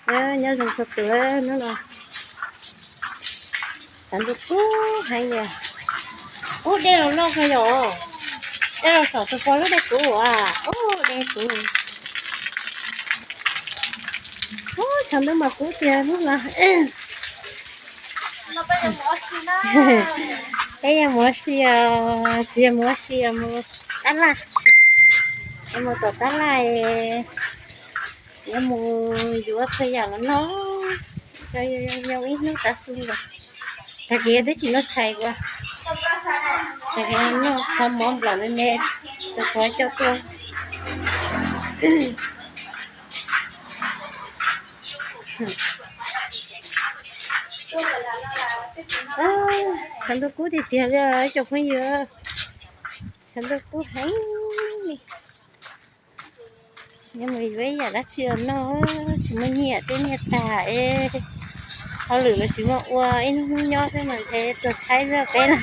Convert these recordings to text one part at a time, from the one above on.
Nyob zoo txhua tus, hnub no tshav ntuj kub heev li. Ub, dej los loj kawg yom. Dej los saum tus pog lub dej kub as. Ub, dej kub. Ub, tshav ntuj mas kub tiag hnub no. Peb yuav mus ua si os, tsis yog mus ua si os, mus tab laj. Yuav mus tom tab laj, yuav mus yuav txhua yam los noj, yog ib hnub tav su li. Tag kis twb tsis noj tshais ua, tag kis noj qhov mov nplaum me me, tus pog coj tuaj. Tshav ntuj kub tiag tiag li ib tsoom phooj ywg, tshav ntuj kub heev li. Yuav mus yuav ib yam dab tsi los noj, tsis muaj nyiaj, tej nyiaj tag es hauj lwm los tsis muaj ua, ib hnub hnub nyob xwb mas ntshe tuag tshaib xwb peb na.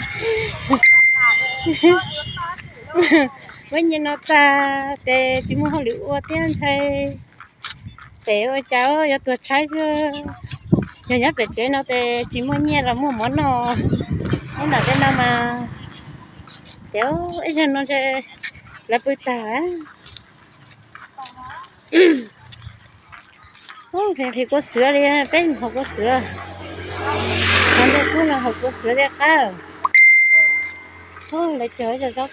Muab nyiaj no tag ces tsis muaj hauj lwm ua thiab ntshai pem ua cas yuav tuag tshaib xwb. Yog nyob pem tsev no ces tsis muaj nyiaj los muaj mov noj, nyob nram tej no mas ces ib zaug no ntshe lawv pw tag. Nqhis kua xiav li, peb haus kua xiav, qhov ntuj kub no haus kua xiav thiaj qab. Lawv cog ib co zaub.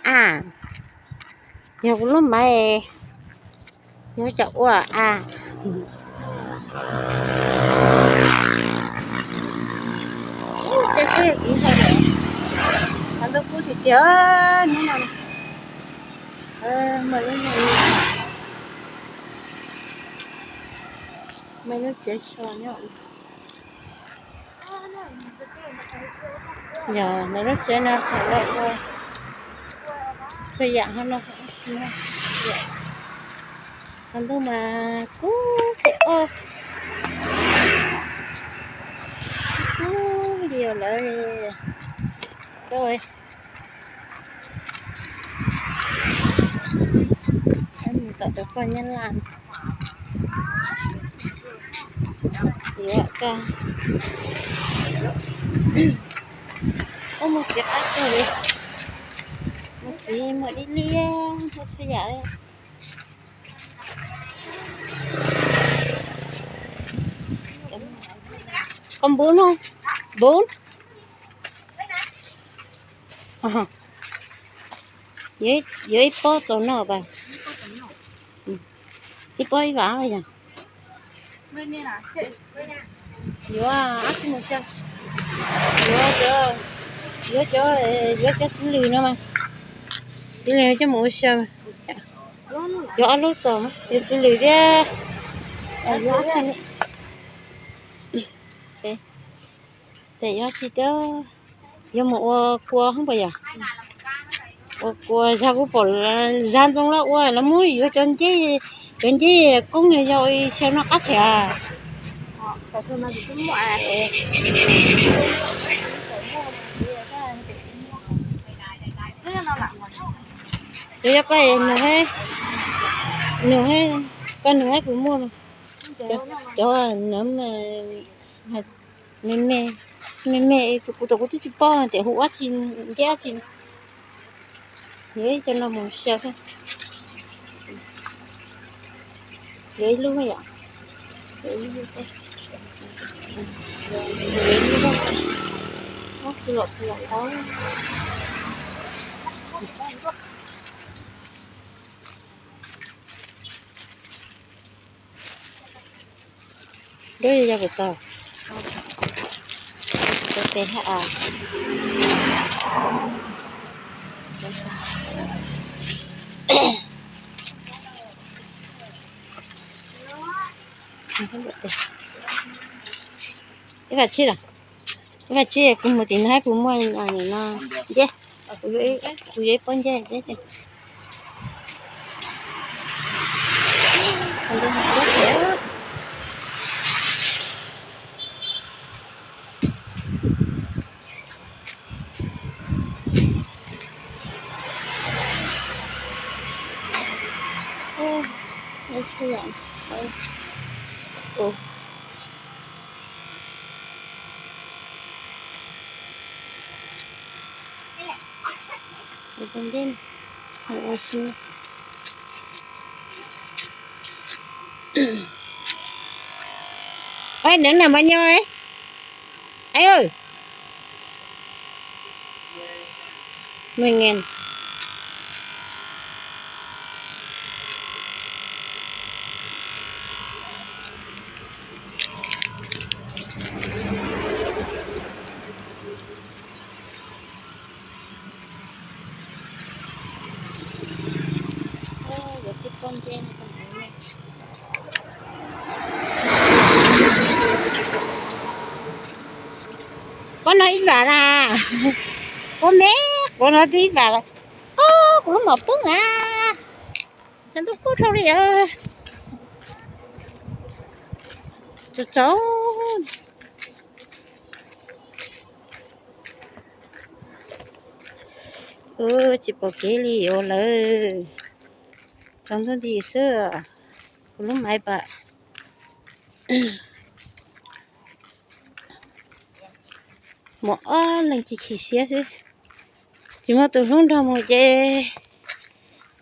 A, yog kuv lub maiv, yog cov ua a. Tej xwb kuv ntshai lawm, qhov ntuj kub tiag tiag hnub no. Mas lub, mas lub tsev so nyob. Yog lawv lub tsev no thaum lawv ua txhua yam hauv no. Qhov ntuj mas kub phem oj, kub li lawm. Mus tom tus poj Nyab Laj yuav ko. Ub, muaj txiv qab kawg li, muaj txiv muaj dib liab, muaj txhua yam li. Koj npub no, npub. Yuav ib pob txaus noj pas? Ib pob ib vam yog. Yuav ab tsi mus xyaw, yuav cov, yuav cov, yuav cov txiv lws no mas, txiv lws coj mus ua xyaw. Yuav ob lub txaus, yuav txiv lws thiab. Tes yuav tsis tias yuav mus ua kua hab puas yog? Ua kua zag kuv pom zag ntxoo los ua los muab yuav cov ncej, cov ncej koob yog xyaw noj qab thiab. Yog koj nug, nug, koj nug puas muaj cov nov me me, me me, kuv tau kuv twb tsis paub tias hu ua tsi, ncej ua tsi. Yuav ib co no mus xyaw. Yuav ib lub yom. Yuav ib lub, yuav ib lub, tsis lom tsis lom tau. Dub yog pem tau. Tes hab a. Ib vam tshib los, ib vam tshib kuv mus tim no hab kuv muaj no ncej, kuv yuav ib pob ncej. Ê, nws nag mas nyo, ê, ơi. Mười ngàn. Pob no ib vam na. Pob me, pob no twb ib vam lawm. Kuv lub mom poob na. Ntuj kub dhau li. Tsaus tsaus. Tsis pom kev li os lawm. Tsaus ntuj nti xwb. Kuv lub maiv pam. Mus ob leeg chim chim siab xwb. Tsis muaj tus hlub nrog mus ces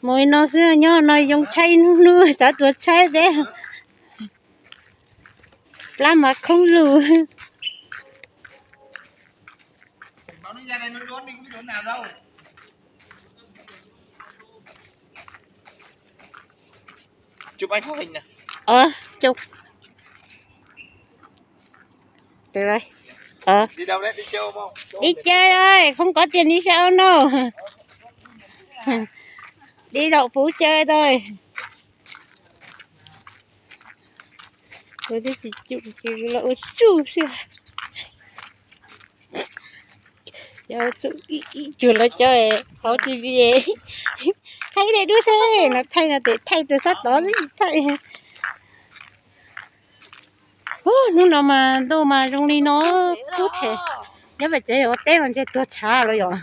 mus li no xwb, nyob no yoo tshaib hnub hnub xav tuav tshaib peb. Plab mas khoob lug. Đi chơi thôi, không có tiền đi xe ôm đâu. Đi đậu phủ chơi thôi. Ua tib tsis cum ces los ua tsuj xwb. Cov tsuj ib cuag lawv cov hauv T V. Thaij ib daim duab xwb, no thaij no tes thaij tus sab tod xwb thaij. Hnub no mas ntuj mas zoo li no, kub them. Nyob pem tsev ua teb mas ntshe tuag tshav los yom.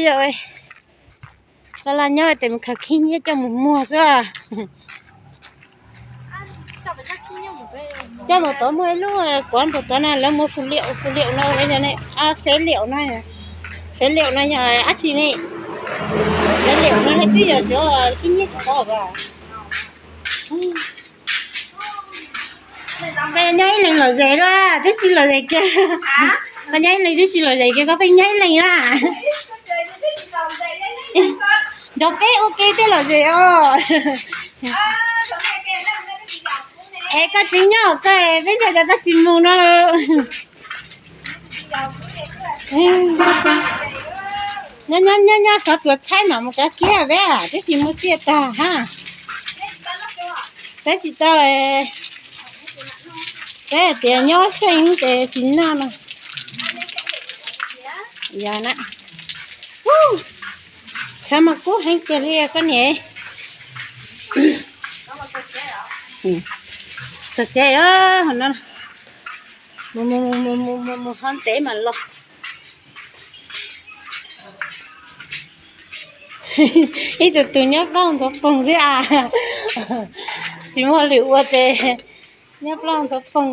Yog, la la nyob tes mus khaws khib nyiab coj mus muag xwb. Coj mus tod muaj ib lub kuav npus tod na, lawv muaj fus liaum, fus liaum no, phế liệu no, phế liệu no yog dab tsi ne? Phế liệu no twb yog cov khib nyiab qhov as. Koj nyob ib leeg lom zem lawm, twb tsis lom zem kiag. Koj nyob ib leeg twb tsis lom zem kiag, koj pheej nyob ib leeg na. Nrog peb ua ke tej lom zem os. Es koj tsis nyob, koj peb nrog cov koj tsis mus no. Nyob nyob nyob xov tuav tshaib mam mus kav kiab peb, twb tsis mus tsiaj tag hab. Peb tsis tau, peb hais tias nyob xyeej ces tsis noj no. Yog na. Tshav mas kub heev kiag li koj niam. Txog tsev no, mus mus mus mus mus hov ntev mam los. Ib tug tug nyob plaub nthuav poog xwb as. Tsis muaj lwm ua ces nyob plaub nthuav poog.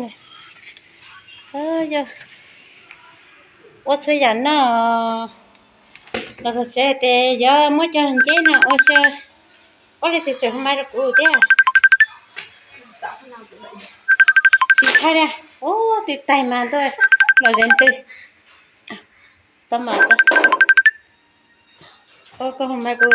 Ua txhua yam noj. Los txog tsev ces yuav muab cov nceb no ua xyaw. Ua li tus tseem hu mai rau kuv thiab. Tsis thaij li. Ub, twb taig mas ntuj, los zem ntws. Tau mas, koj hu mai kuv.